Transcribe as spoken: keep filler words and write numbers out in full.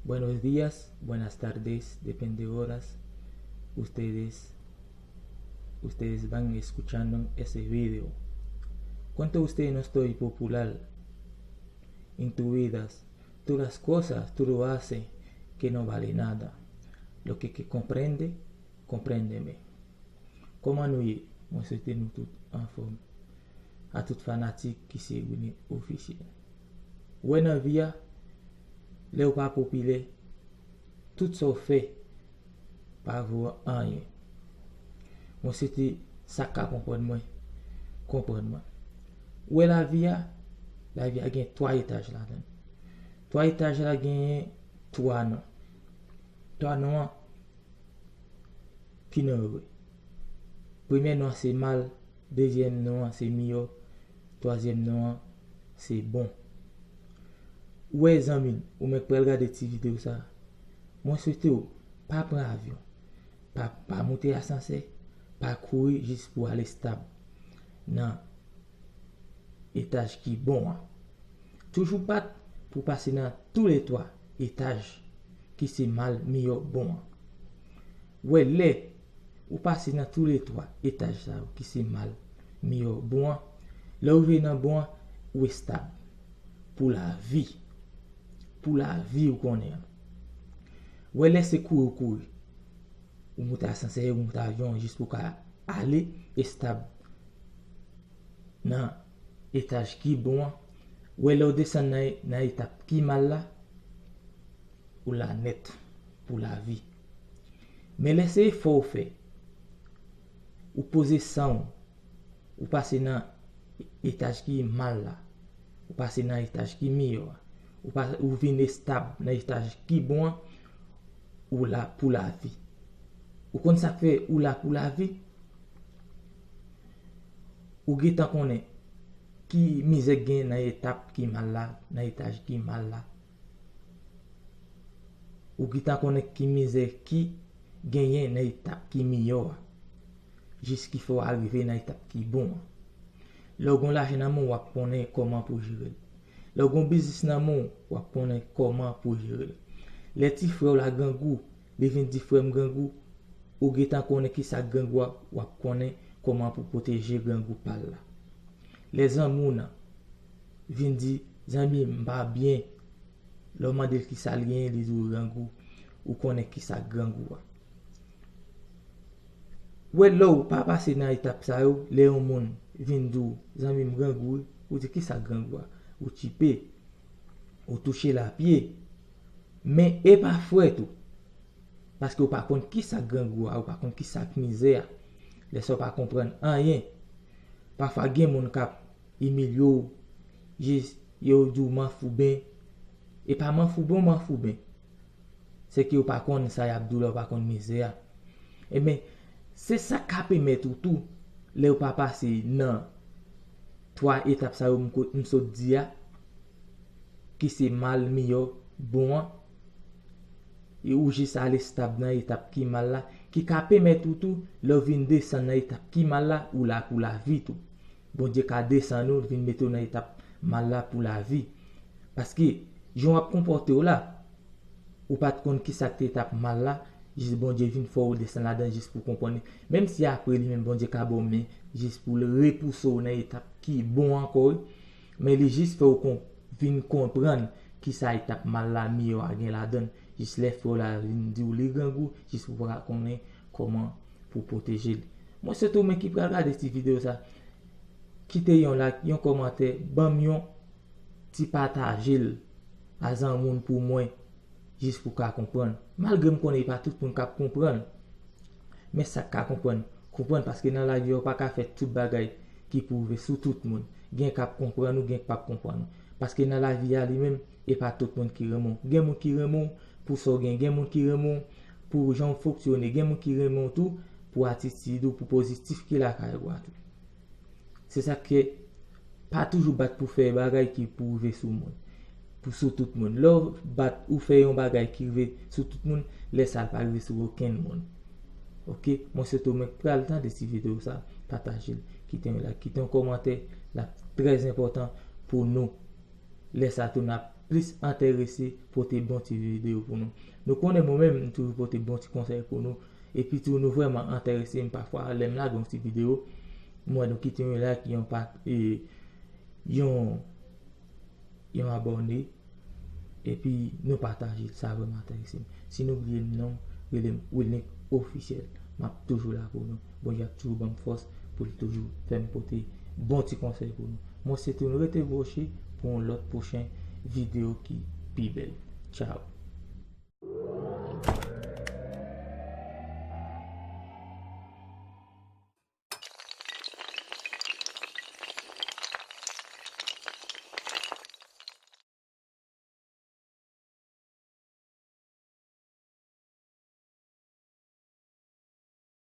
Buenos días, buenas tardes, depende horas ustedes, ustedes van escuchando este video. ¿Cuánto usted no estoy popular en tu vidas? Todas las cosas tú lo haces que no vale nada. Lo que, que comprende, compréndeme. Kòman nou ye? Mwen swete nou tout anfòm. A tout fanatik ki se Winnie Officiel. Wè nan vi a, lè w pa popilè, tout sa w fè pa vo anyen. Mwen swete sa k ka konprann mwen, konprann mwen. Wè lavi a, lavi a gen twa etaj ladan l. Twa etaj la genyen twa non. Twa non an ki non yo vre. Premye non an se mal, dezyèm non an se miyò, twazyèm non an se bon. Ou wè zanmi m, ou menm k pral gade ti videyo sa a, mwen swete w pa pran avyon, pa, pa moute asansè, pa kouri jis pou w al estab nan etaj ki bon an. Toujou bat pou pase nan toulètwa etaj ki se mal, miyò, bon an. Wè lè ou pase nan toulètwa etaj sa yo ki se mal, miyò, bon an, lè w rive nan bon an, ou estab pou lavi. Pou lavi ou konnen an. Wè lè se kouri ou kouri. Ou moute asansè, ou moute avyon jis pou w ka ale estab nan etaj ki bon an. Wè lè w desann nan, nan etap ki mal la, ou la nèt pou lavi. Men lè se efò w fè, ou poze san w, ou pase nan etaj ki mal la, ou pase nan etaj ki miyò a, ou, pa, ou vin estab nan etaj ki bon an, ou la pou lavi. Ou konn sa k fè ou la pou lavi? Ou gentan konnen ki mizè k gen nan etap ki mal la, nan etaj ki mal la. Ou gentan konnen ki mizè ki genyen nan etap ki miyò a, jis ki fè w arive nan etap ki bon an. Lè w gen lajan nan men w, w ap konnen kòman pou jere l. Lè w gen biznis nan men w, w ap konnen kòman pou jere l. Lè ti frè w la grangou, li vin di frè m grangou, ou gentan konnen ki sa k grangou a, w ap konnen kòman pou pwoteje grangou pa l la. Lè zanmi w nan vin di, zanmi m pa byen, lè w mande l ki sa l genyen, li di w grangou, ou konnen ki sa k grangou a. Wè lè w pa pase nan etap sa yo, lè yon moun vin di w, zanmi m grangou wi, ou di ki sa k grangou a, ou tchipe, ou touche lapye, men e pa frè tou. Paske ou pa konn ki sa k grangou a, ou pa konn ki sa k mizè a. Lè sa w pa konprann anyen. Pafwa gen moun k ap imilye w, jis yo di w manfouben. E pa manfouben w manfouben. Se ke yo pa konn sa y ap di w la, yo pa konn mizè a. Ebyen, se sa k ka pèmèt ou tou, lè w pa pase nan twa etap sa yo m ko-, m sot di a, ki se mal, miyò, bon an, e ou jis al estab nan etap ki mal la, ki ka pèmèt ou tou, lè w vin desann nan etap ki mal la, ou la pou lavi tou. Bondye ka desann ou, vin mete w nan etap mal la pou lavi. Paske, jan w ap konpòte w la, ou pa t konn ki sa k te etap mal la, jis Bondye vin fè w desann ladan jis pou w konprann. Menm si apre li menm Bondye ka ba w men, jis pou l repouse w nan etap ki bon ankò, wi. Men li jis fè w kon-, vin konprann ki sa etap mal la miyò a gen ladan l. Jis lè frè w la vin di w li grangou, jis pou w pa konnen kòman pou pwoteje l. Mwen swete w menm ki pral gade ti videyo sa, kite yon like, yon kòmantè, ban m yon ti pataje l a zanmi w pou mwen, jis pou w ka konprann. Malgre m konnen e pa tout moun k ap konprann, men sa k ka konprann, konprann, paske nan lavi a ou pa ka fè tout bagay ki pou rive sou tout moun. Gen k ap konprann ou, gen k p ap konprann ou. Paske nan lavi a li menm, e pa tout moun ki renmen w. Gen moun ki renmen w pou sa w gen, gen moun ki renmen w pou jan w fonksyone, gen moun ki renmen w tou pou atitid ou, pou pozitif ki lakay ou a tou. Se sa k fè, pa toujou bat pou fè bagay ki pou rive sou moun, pou sou tout moun. Lè w bat ou fè yon bagay ki rive sou tout moun, lè sa a l pa rive sou okenn moun. Oke, mwen swete w menm k pral tande ti videyo sa, pataje l, kite yon like, kite yon kòmantè, l ap trè enpòtan pou nou. Lè sa a tou n ap plis enterese pote bon ti videyo pou nou. Nou konnen mwen menm, m toujou pote bon ti konsèy pou nou. Epi tou, nou vrèman enterese, m pafwa, lè m lage yon ti videyo, m wè nou kite yon like, yon pa, e, yon, yon abòne, epi nou pataje l, sa vrèman enterese m. Si nou bliye m non, rele m Wilnick Officiel. M ap toujou la pou nou. Bondye ap toujou ban m fòs pou l toujou fè m pote bon ti konsèy pou nou. Mwen se tou, nou rete bwoche pou yon lòt pwochen videyo ki pi bèl. Tchao.